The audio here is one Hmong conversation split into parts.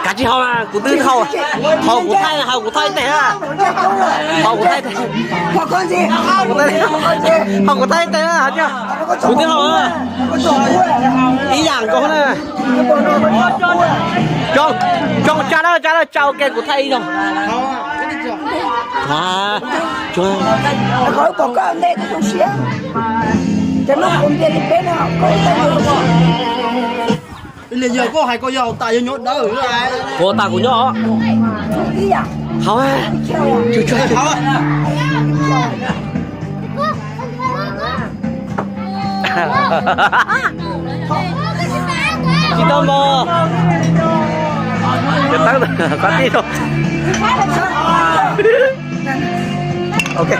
Kav tsij haus mas kuv twb haus, haus kuv thaij, haus kuv thaij ib teg, haus kuv thaij ib teg, haus kuv thaij ib teg, kuv twb haus. Ib yam nkaus na. Tsa na, tsa na, tsa ua ke kuv thaij ib zaug. Kuv tas kuv nyob. Haus, tsis tau mos. Cov tawb, xav tij rau. Ok.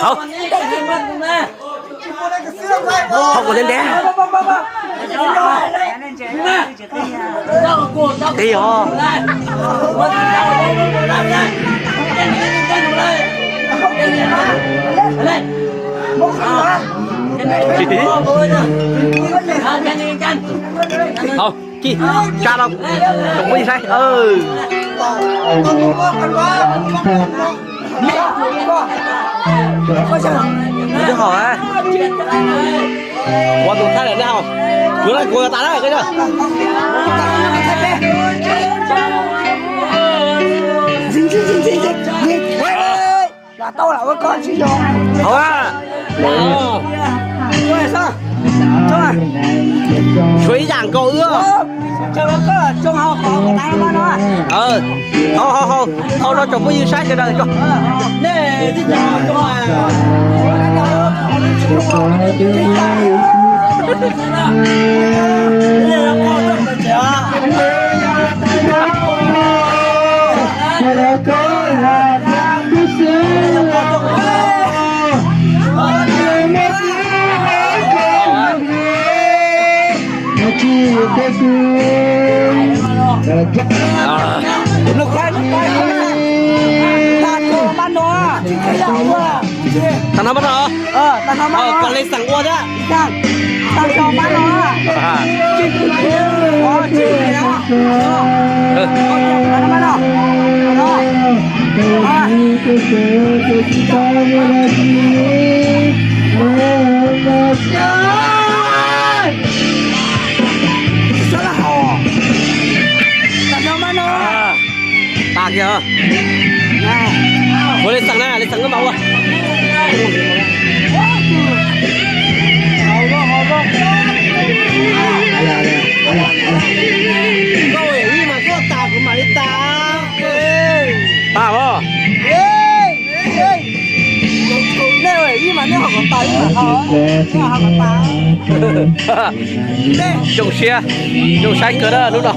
Hauv, hauv kuv ntev ntev. Qis os. Hauv, ci, tsa rau tsoom phooj ywg saib. Twb haus, ua tus thaij lawm nej haus. Kuv, kuv tas lawm. Haus a. Tshuav ib yam nkaus wb. Haus, haus, haus, haus rau tsoom phooj ywg saib sawv daws tso. Tag no mas no, kom li xeem ua thiab. Tag kiag. Ua li xeem na, li xeem koj mam ua. Koj ua ib mas koj tas kuv mam li tas. Tas os. Nej ua ib mas nej ho kom tas, nej ho kom tas. Zoo siab, zoo saib kawg na hnub no.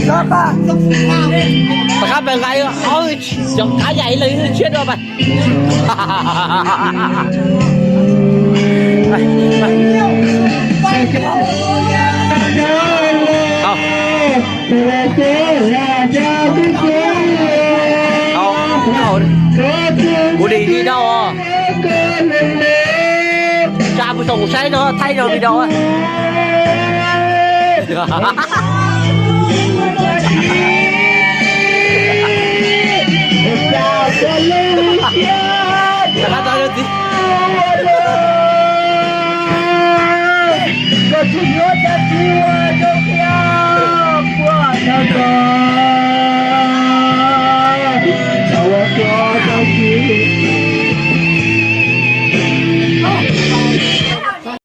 Rov qab pes nqa ob cov kav yam ib leeg ib tshiab rau pes. Kuv dim li dau. Tsa kuv tsoom saib no thaij zog video.